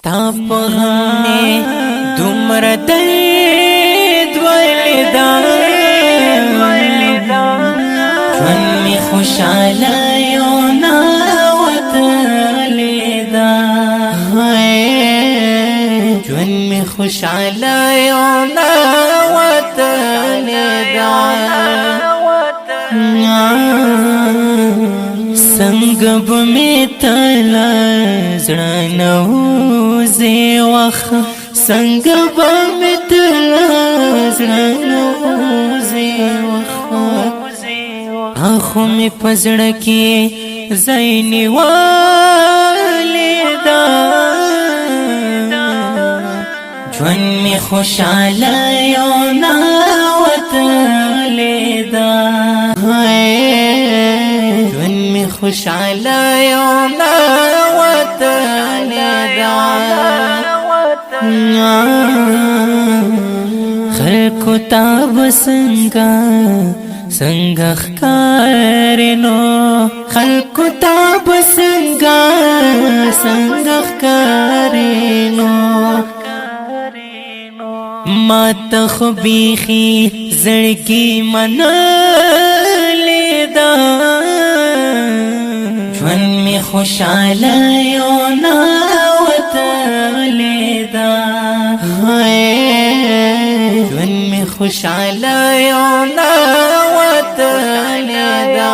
تا په غم دومره درد ولدا، ژوند می خوشاله یو نا وتلې دا، ژوند می خوشاله یو نا وتلې دا۔ څنګه به می تلا زړه نوځي وخ، څنګه به می تلا زړه نوځي وخ، اخو می پزړه کې زینی والدا۔ ژوند می خوشاله یو نا وتلې دا، ژوند می خوشاله یو نا وتلې دا۔ خلکو تاب څنګه څنګه ښکارینو، خلکو تاب څنګه څنګه ښکارینو، ما ته خو بیخي زړګي منلې دا۔ ژوند می خوشاله یو نا وتلې دا، ژوند می خوشاله یو نا وتلې دا۔